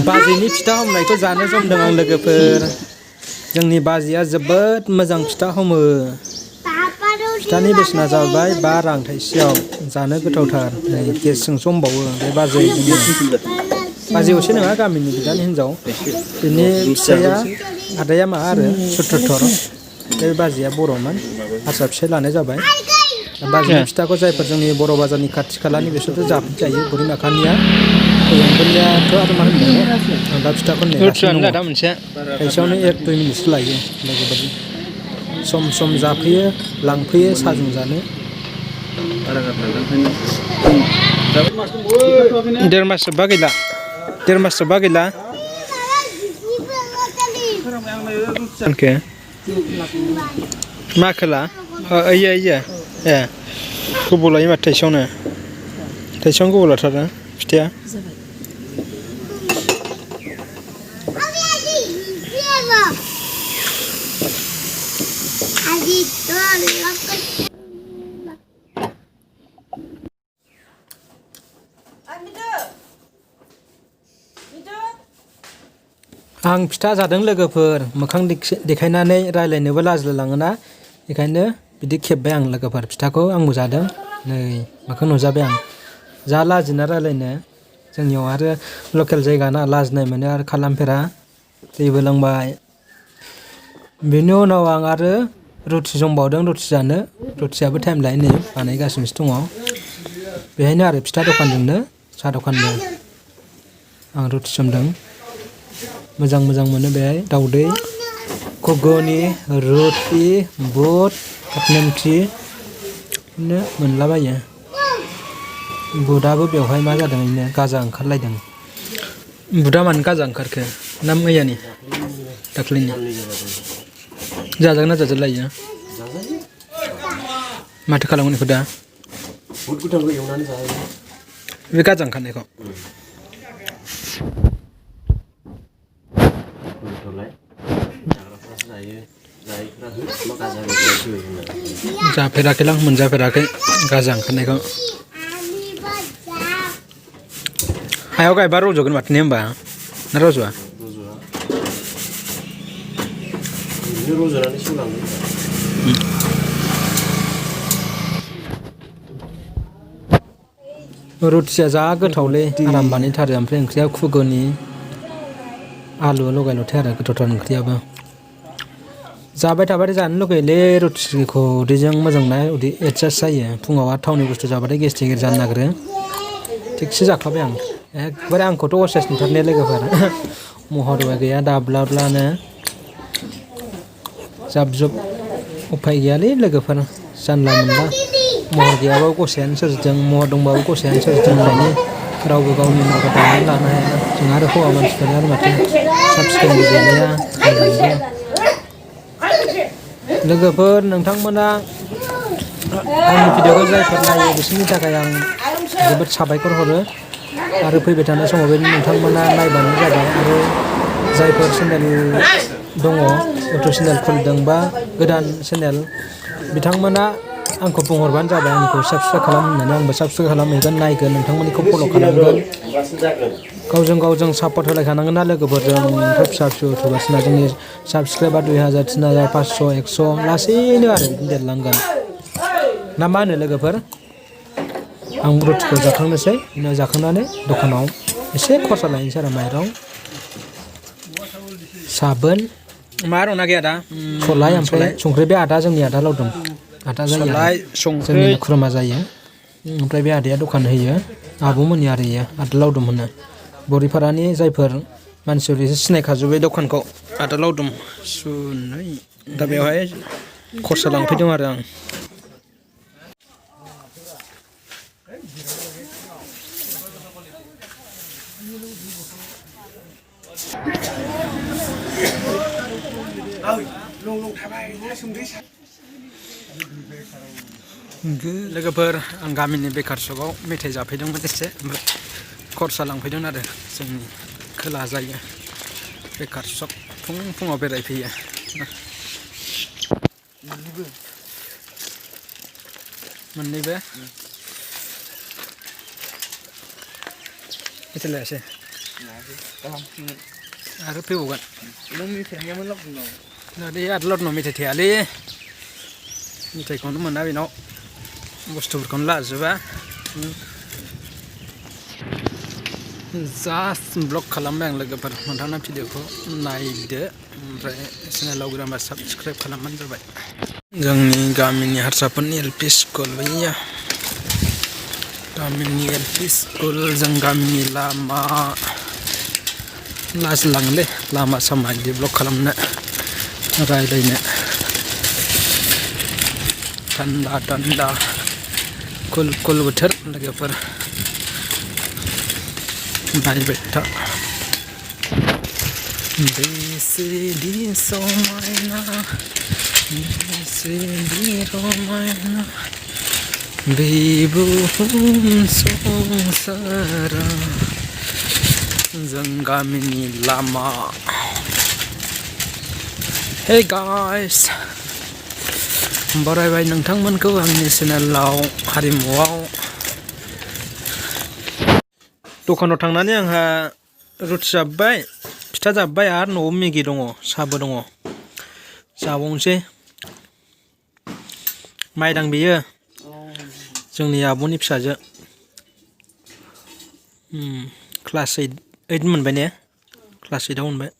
बाजैनि फिथा हमनायखौ जानो जमदों आं लोगोफोर जोंनि बाजैया जोबोद मोजां फिथा हमो फिथानि बेसेना जाबाय 5 रां थाइसेयाव जानो गोथावथार नै गेसजों समबावो बे बाजै बाजै असे नङा गामिनि बिदानि हिनजाव बिनि फिसाया आदाया मा आरो सुत्रधर बे बाजैया बर'मोन हारसा फिसाय लानाय जाबाय बाजैनि फिथाखौ जायफोर जोंनि बर' बाजारनि खाथि खालानि बिसोरथ' जाफैखायो बुरि माखानिया बेंगलनियाथ' आरो मा होनबावनो आं दा फिथाखौ नेगासिनो दङ थाइसेयावनो 1-2 मिनिटसो लायो लोगोफोर सम सम जाफैयो लांफैयो साहाजों जानो देर मास जोबबा गैला माखोला ओइयो ए गोबाव लायो माथो थाइसेयावनो गोबाव लाथारो फिथाया आं फिथा जादों लोगोफोर मोखां देखायनानै रायलायनोबो लाजिलायलाङोना बेखायनो बिदि खेबबाय आं लोगोफोर फिथाखौ आंबो जादों नै मोखां नुजाबाय आं जा लाजिना रायलायनो जोंनियाव आरो लकेल जायगाना लाजिनाय मोनो आरो खालामफेरा दैबो लोंबाय बेनि उनाव आं आरो रुटि जमबावदों रुटि जानो रुटियाबो टाइम लायो नै बानायगासिनोसो दङ बेहायनो आरो फिथा दखानजोंनो साहा दखानजों आं रुटि जमदों मोजां मोनो बेहाय दाउदै घुगुनि रुटि बुट नेमखि बिदिनो मोनलाबायो बुटआबो बेवहाय मा जादों बिदिनो गाजा ओंखारलायदों बुटआ मानो गाजा ओंखारखो ना मैयानि दाख्लैनि जाजागोन ना जाजालायो माथो खालामगोन बेखौ दा बुट गोथांखौ एवनानै जायो बे गाजा ओंखारनायखौ जाफेराखैलां मोनजाफेराखै गाजा ओंखारनायखौ हायाव गायबा रज'गोन माथो ने होमबा ना रज'आ रज'नानै सेवलाङो रुटिया जा गोथावलै आराम बानायथारो ओमफ्राय ओंख्रिया घुगुनि आलु लगाय लथाय आरो गोथावथार ओंख्रियाबो जाबाय थाबाथाय जानो लुगैयोलै रुटिखौ उदैजों मोजांना उदै एडजास्ट जायो फुङाव आरो थावनि बुस्थु जाबाथाय गेस्ट्रिक जानो नागिरो थिगसे जाखाबाय आं एकबारे आंखौथ' असाइस नुथारनाया लोगोफोर महरबो गैया दाब्लाब्लानो जाब जुब उफाय गैयालै लोगोफोर जानला मोनला महर गैयाबाबो गसायानो सोरजिदों महर दंबाबो गसायानो सोरजिदों होननायनि रावबो गावनि महरखौ दानानै लानो हाया जों आरो हौवा मानसिफोरा आरो माथो साब सिखोनबो गैलाया लोगोफोर नोंथांमोना आंनि भिडिअखौ जायफोर नायो बिसोरनि थाखाय आं जोबोद साबायखर हरो आरो फैबाय थानाय समाव बे नोंथांमोना नायबानो जाबाय आरो जायफोर चेनेल दङ इउटुब चेनेल खुलिदों बा गोदान चेनेल बिथांमोना आंखौ बुंहरबानो जाबाय आंखौ साबस्क्राइब खालाम होननानै आंबो साबस्क्राइब खालामहैगोन नायगोन नोंथांमोननिखौ फल' खालामगोन गावजों गावजों सापर्ट होलायखानांगोन ना लोगोफोरजोंथ' फिसा इउटुबार्सना जोंनि साबस्क्राइबा 2000 3000 500 100 लासैनो आरो बिदिनो देरलांगोन ना मा होनो लोगोफोर आं रुटिखौ जाखांनोसै उनाव जाखांनानै दखानाव एसे खरसा लायनोसै आरो माइरं साबोन मा रंना गैया दा सलाय ओमफ्राय संख्रि बे आदा जोंनि आदा लावदुम आदा जायो जोंनिनो खुरमा जायो ओमफ्राय बे आदाया दखान होयो आब'मोननि आरो इयो आदा लावदुम होनो बरिपारानि जायफोर मानसिफोर एसे सिनायखाजोब्बाय दखानखौ आदा लावदुम सुनै दा बेवहाय खरसा लांफैदों आरो आं लोगोफोर आं गामिनि बेकार सकआव मेथाइ जाफैदोंमोन एसे ओमफ्राय खरसा लांफैदों आरो जोंनि खोला जायो बेकार सक फुङाव बेरायफैयो मोननैबो मेथाइ लायासै आरो फैबावगोन दे आरो लदनाव मेथाइ थायालै मेथाइखौनो मोना बेनाव बुस्थुफोरखौनो लाजोबा जास्ट ब्लग खालामबाय आं लोगोफोर नोंथांना भिडिअखौ नायदो ओमफ्राय चेनेलाव गोदानबा साबस्क्राइब खालामबानो जाबाय जोंनि गामिनि हारसाफोरनि एलपि स्कुल बैया गामिनि एलपि स्कुल जों गामिनि लामा लाजिलाङोलै लामा सामा बिदि ब्लग खालामनो रायलायनो थान्दा थान्दा कुल कुल बोथोर लोगोफोर नायबाय था बेसेदि समायना बेसेदि रमायना बे बुहुम संसारा जों गामिनि लामा हे गाइस बरायबाय नोंथांमोनखौ आंनि चेनेलाव हारिमुआव दखानाव थांनानै आंहा रुटि जाबाय फिथा जाबाय आरो न'आव मेगि दङ साहाबो दङ जाबावनोसै माइदां बेयो जोंनि आब'नि फिसाजो क्लास 8 मोनबाय ने क्लास 8आव मोनबाय